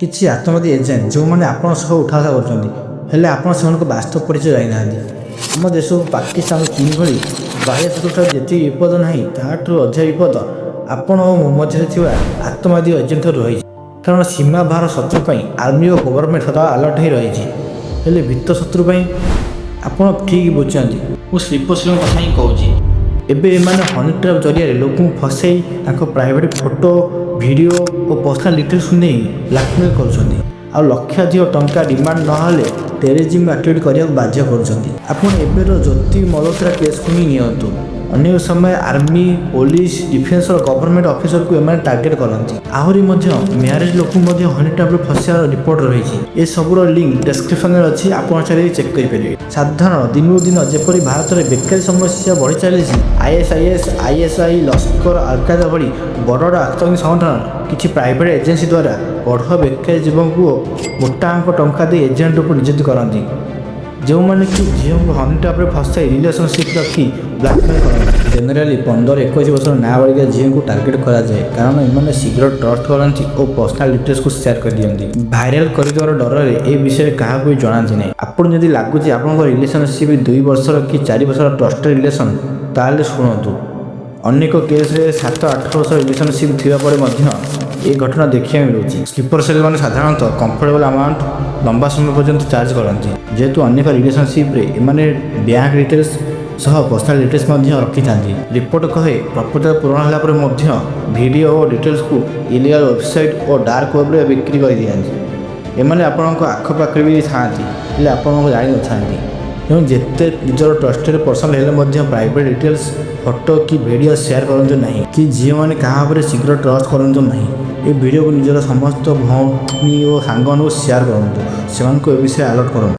କିଛି ଆତଙ୍କବାଦୀ ଏଜେଣ୍ଟ, ଯେଉଁମାନେ ଆପଣଙ୍କ ସହ ଉଠାବସା କରୁଛନ୍ତି, ହେଲେ ଆପଣ ସେମାନଙ୍କ ବାସ୍ତବ ପରିଚୟ ଜାଣିନାହାନ୍ତି। ଆମ ଦେଶକୁ ପାକିସ୍ତାନ ଓ ଚୀନ ଭଳି ବାହ୍ୟ ଶତ୍ରୁଠାରୁ ଯେତିକି ବିପଦ ନାହିଁ, ତାହାଠାରୁ ଅଧିକ ବିପଦ ଆପଣ ଓ ମୋ ମଧ୍ୟରେ ଥିବା ଆତଙ୍କବାଦୀ ଏଜେଣ୍ଟଠାରୁ ରହିଛି। କାରଣ ସୀମା ବାହାର ଶତ୍ରୁ ପାଇଁ ଆର୍ମି ଓ ଗଭର୍ଣ୍ଣମେଣ୍ଟ ସଦା ଆଲର୍ଟ ହୋଇ ରହିଛି, ହେଲେ ଭିତର ଶତ୍ରୁ ପାଇଁ? ଆପଣ ଠିକ୍ ବୁଝିଛନ୍ତି, ମୁଁ ସ୍ଲିପର ସେଲ୍ଙ୍କ କଥା ହିଁ କହୁଛି। ଏବେ ଏମାନେ ହନି ଟ୍ରାପ୍ ଜରିଆରେ ଲୋକଙ୍କୁ ଫସାଇ ତାଙ୍କ ପ୍ରାଇଭେଟ୍ ଫଟୋ, ଭିଡ଼ିଓ ଓ ପର୍ସନାଲ୍ ଡିଟେଲ୍ସକୁ ନେଇ ବ୍ଲାକମେଲ୍ କରୁଛନ୍ତି ଆଉ ଲକ୍ଷାଧିକ ଟଙ୍କା ଡିମାଣ୍ଡ ନହେଲେ ଟେରରିଜିମ୍ ଆକ୍ଟିଭିଟି କରିବାକୁ ବାଧ୍ୟ କରୁଛନ୍ତି। ଆପଣ ଏବେର ଜ୍ୟୋତି ମଲ୍ହୋତ୍ରା କେସ୍କୁ ହିଁ ନିଅନ୍ତୁ। ଅନେକ ସମୟ ଆର୍ମି, ପୋଲିସ, ଡିଫେନ୍ସର ଗଭର୍ଣ୍ଣମେଣ୍ଟ ଅଫିସରକୁ ଏମାନେ ଟାର୍ଗେଟ୍ କରନ୍ତି। ଆହୁରି ମଧ୍ୟ ମ୍ୟାରେଜ୍ ଲୋକଙ୍କୁ ମଧ୍ୟ ହନି ଟ୍ରାପ୍ରେ ଫସିବାର ରିପୋର୍ଟ ରହିଛି। ଏସବୁର ଲିଙ୍କ ଡେସ୍କ୍ରିପସନରେ ଅଛି, ଆପଣ ଚାହିଁଲେ ଚେକ୍ କରିପାରିବେ। ସାଧାରଣ ଦିନକୁ ଦିନ ଯେପରି ଭାରତରେ ବେକାରୀ ସମସ୍ୟା ବଢ଼ି ଚାଲିଛି, ଆଇଏସ୍ଆଇଏସ୍, ଆଇଏସ୍ଆଇ, ଲସ୍କର, ଆଲକାୟଦା ଭଳି ବଡ଼ ବଡ଼ ଆତଙ୍କୀ ସଂଗଠନ କିଛି ପ୍ରାଇଭେଟ୍ ଏଜେନ୍ସି ଦ୍ୱାରା ପଢ଼ୁଆ ବେକାରୀ ଯୁବକଙ୍କୁ ମୋଟା ଅଙ୍କ ଟଙ୍କା ଦେଇ ଏଜେଣ୍ଟ ରୂପେ ନିଯୁକ୍ତି କରନ୍ତି, ଯେଉଁମାନେ କି ଝିଅଙ୍କୁ ହନି ଟ୍ରାପ୍ରେ ଫସାଇ ରିଲେସନସିପ୍ ରଖି ବ୍ଲାକମେଲ୍ କରନ୍ତି। ଜେନେରାଲି 15-21 ବର୍ଷର ନାବାଳିକା ଝିଅଙ୍କୁ ଟାର୍ଗେଟ୍ କରାଯାଏ, କାରଣ ଏମାନେ ଶୀଘ୍ର ଟ୍ରଷ୍ଟ କରନ୍ତି ଓ ପର୍ସନାଲ୍ ଡିଟେଲ୍ସକୁ ସେୟାର କରିଦିଅନ୍ତି। ଭାଇରାଲ କରିଦେବାର ଡରରେ ଏ ବିଷୟରେ କାହାକୁ ବି ଜଣାନ୍ତି ନାହିଁ। ଆପଣ ଯଦି ଲାଗୁଛି ଆପଣଙ୍କ ରିଲେସନସିପ୍ 2 ବର୍ଷର କି 4 ବର୍ଷର ଟ୍ରଷ୍ଟେଡ୍ ରିଲେସନ୍, ତାହେଲେ ଶୁଣନ୍ତୁ। ଅନେକ କେସ୍ରେ 7-8 ବର୍ଷ ରିଲେସନସିପ୍ ଥିବା ପରେ ମଧ୍ୟ ଏ ଘଟଣା ଦେଖିବାକୁ ମିଳୁଛି। ସ୍ଲିପର ସେଲ୍ ମାନେ ସାଧାରଣତଃ କମ୍ଫର୍ଟେବଲ୍ ଆମାଉଣ୍ଟ ଲମ୍ବା ସମୟ ପର୍ଯ୍ୟନ୍ତ ଚାର୍ଜ କରନ୍ତି, ଯେହେତୁ ଅନେକ ରିଲେସନସିପ୍ରେ ଏମାନେ ବ୍ୟାଙ୍କ ଡିଟେଲ୍ସ ସହ ପର୍ସନାଲ୍ ଡିଟେଲ୍ସ ମଧ୍ୟ ରଖିଥାନ୍ତି। ରିପୋର୍ଟ କହେ, ପ୍ରପୋଜାଲ୍ ପୂରଣ ହେଲା ପରେ ମଧ୍ୟ ଭିଡ଼ିଓ ଓ ଡିଟେଲ୍ସକୁ ଇଲିଗାଲ୍ ୱେବସାଇଟ୍ ଓ ଡାର୍କ ୱେବ୍ରେ ବିକ୍ରି କରିଦିଅନ୍ତି। ଏମାନେ ଆପଣଙ୍କ ଆଖପାଖରେ ବି ଥାଆନ୍ତି, ହେଲେ ଆପଣଙ୍କୁ ଜାଣିନଥାନ୍ତି। ତେଣୁ ଯେତେ ନିଜର ଟ୍ରଷ୍ଟେଡ୍ ପର୍ସନ୍ ହେଲେ ମଧ୍ୟ ପ୍ରାଇଭେଟ୍ ଡିଟେଲ୍ସ, ଫଟୋ କି ଭିଡ଼ିଓ ସେୟାର କରନ୍ତୁ ନାହିଁ କି ଝିଅମାନେ କାହା ଉପରେ ଶୀଘ୍ର ଟ୍ରଷ୍ଟ କରନ୍ତୁ ନାହିଁ। ଏ ଭିଡ଼ିଓକୁ ନିଜର ସମସ୍ତ ଭଉଣୀ ଓ ସାଙ୍ଗମାନଙ୍କୁ ସେୟାର କରନ୍ତୁ। ସେମାନଙ୍କୁ ଏ ବିଷୟରେ ଆଲର୍ଟ କରନ୍ତୁ।